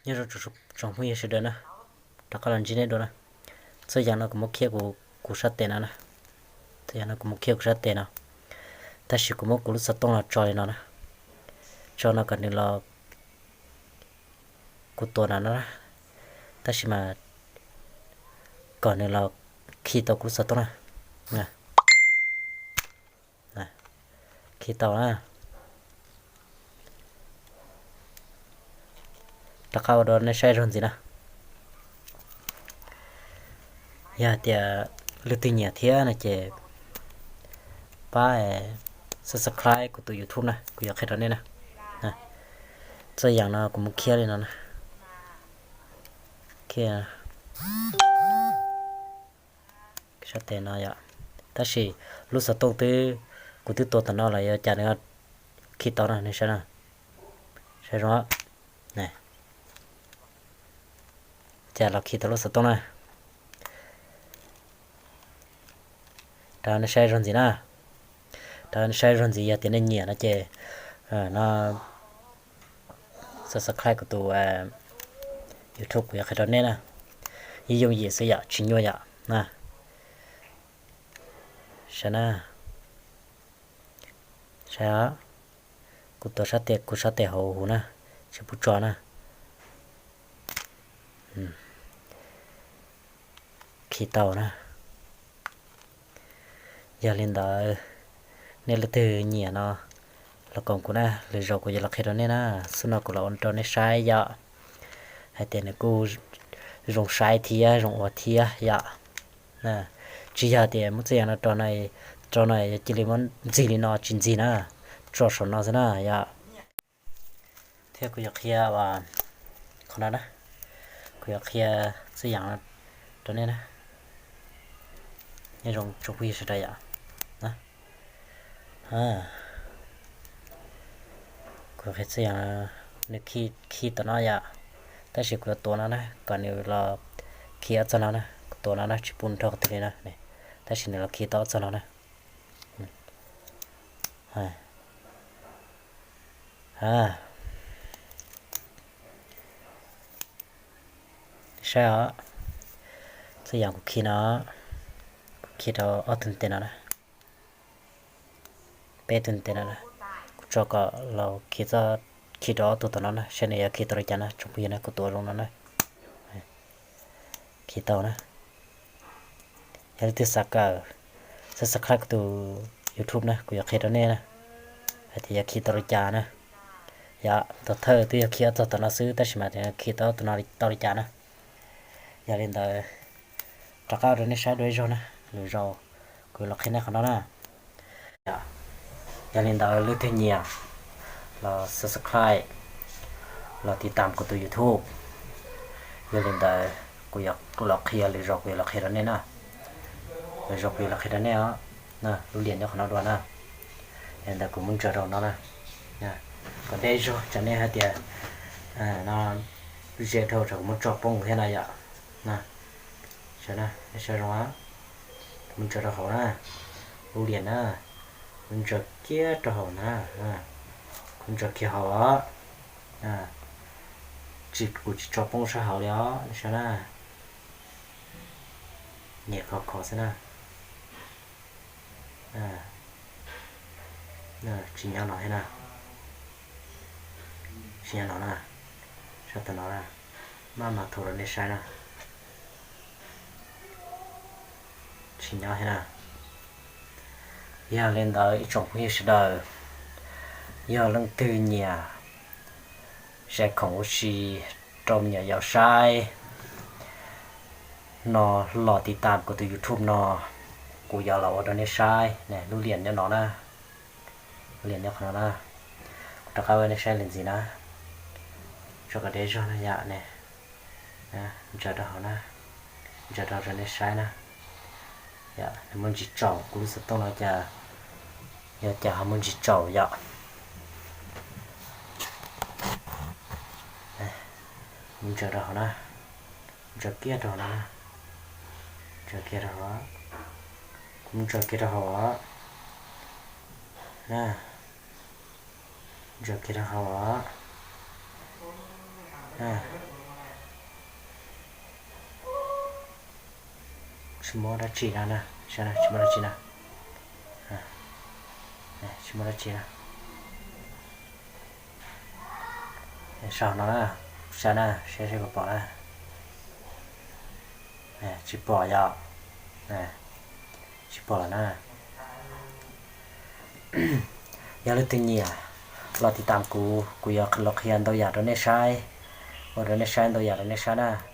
Nyob zoo tsoom phooj ywg sawv daws na, rov qab los ntsib nej dua na. Txoj yam no kuv muab khiav kuv sab tes no na. Txoj yam no kuv muab khiav kuv sab tes no, tab sis kuv muab kuv lub xov tooj los tso li no na. Tso no kom nws los, kuv tuav no na, tab sis mas kom nws los khi tau kuv lub xov tooj na. Khi tau na. Rov qab ua rau nej saib zog ntxiv na. Yog hais tias leej twg nyiam thiab no ces pab subscribe kuv tus YouTube na, kuv yuav qhia rau nej na. Txoj yam no kuv muab khiav li no na. Sab tes no yom. Tab sis lub xov tooj twb, kuv twb tua tom no los yuav cas nws khi tau no, nej saib na. Saib zoo, cas los khi tau lub xov tooj na. Rau nej saib zog ntxiv na. Rau nej saib zog ntxiv, yog tias nej nyiam no ces no subscribe kuv tus YouTube, kuv yuav qhia rau nej na. Ib yooj yim xwb yom, tsis nyuaj yom na. Saib na. Saib, kuv tuav sab tes, kuv sab tes hauv huv na, tsis pub tso na. Khi tau na. Yog li ntawd, nej leej twg nyiam no los koom kuv na, lwm zaus kuv yuav los qhia rau nej na. Xub no kuv los ua rau nej saib yom, hais tias nws kuj zoo saib thiab zoo ua thiab yom. Tsis yog tias muab txoj yam no rau no, rau no yog cia li muab ntxig li no, tsis ntxig na, tso saum no xwb na yom. Thiab kuv yuav qhia qhov no na, kuv yuav qhia txoj yam rau nej na. Nyob zoo tsoom phooj ywg sawv daws yom. Kuv qhia txoj yam, nws khi, khi tom no yom, tab sis kuv yuav tuav no na, kom nws los khi ob txog no na, kuv tuav no na, tsis pub nws rau qhov twg li na, tab sis nws los khi tau ob txog no na. Saib os, txoj yam kuv khi no, kuv khi rau ob tug tes no na, peb tug tes no na, kuv tso kom los khi, khi rau ob tug tom no na, saib nws yuav khi tau li cas na, tsoom phooj ywg na, kuv tuav zoo no na. Khi tau na. Yog leej twg xav kawm, subscribe kuv tus YouTube na, kuv yuav qhia rau nej na, hais tias yuav khi tau li cas na. Yog thaum thawj twb yog khi ob txog tom no xwb, tab sis mas khi tau ob tug no tau li cas na. Yog li ntawd, rov qab ua rau nej saib dua ib zaug na, lwm zaus kuv los qhia nej qhov no na. Yog li ntawd leej twg nyiam los subscribe, los tiv tam kuv tus YouTube. Yog li ntawd kuv yuav los qhia, lwm zaus kuv yuav los qhia rau nej na. Lwm zaus kuv yuav los qhia rau nej os. Lub liam nyob qhov no dua na. Yog li ntawd kuv muab ntsaws rau no na. Kom deb zog tsam nej hais tias no ze dhau tsam kuv muab tso poob thiab na yom. Saib zoo, kuv muab ntsaws rau hauv na. Lub liam na, kuv ntsaws kiag rau hauv na. Kuv ntsaws kiag hauv os. Tsis, kuv tsis tso poob sab hauv li os, saib na. Nyem khov khov xwb na. Tsis nyob no thiab na. Tsis nyob no na. Sab tom no na. Maj mam thuav rau nej saib na. Tsis nyob thiab na. Yog li ntawd ib tsoom phooj ywg sawv daws, yog leej twg nyiam zais khoom ua si rau me nyuam yaus saib no, los tiv tam kuv tus YouTube no, kuv yuav los ua rau nej saib ne. Lub liam nyob no na, lub liam nyob qhov no na. Kuv rov qab ua nej saib li ntxiv na, tso kom deb zog na yom ne. Ntsaws rau hauv na, ntsaws rau rau nej saib na. Yog nws muaj ntsis tsaus, kuv lub xov tooj no cas, yog cas ho muaj ntsis tsaus yom. Ntsaws rau hauv na, ntsaws kiag rau hauv na, ntsaws kiag rau hauv, kuv ntsaws kiag rau hauv os. Ntsaws kiag rau hauv os. Tsis muaj dab tsi na, tsis muaj dab tsi na, tsis muaj dab tsi na. Saum no na, saib na, saib seb puas pom na. Tsis pom yom, tsis pom lawm na. Yog leej twg nyiam los tiv tam kuv, kuv yuav los qhia ntau yam rau nej saib, ua rau nej saib ntau yam rau nej saib na.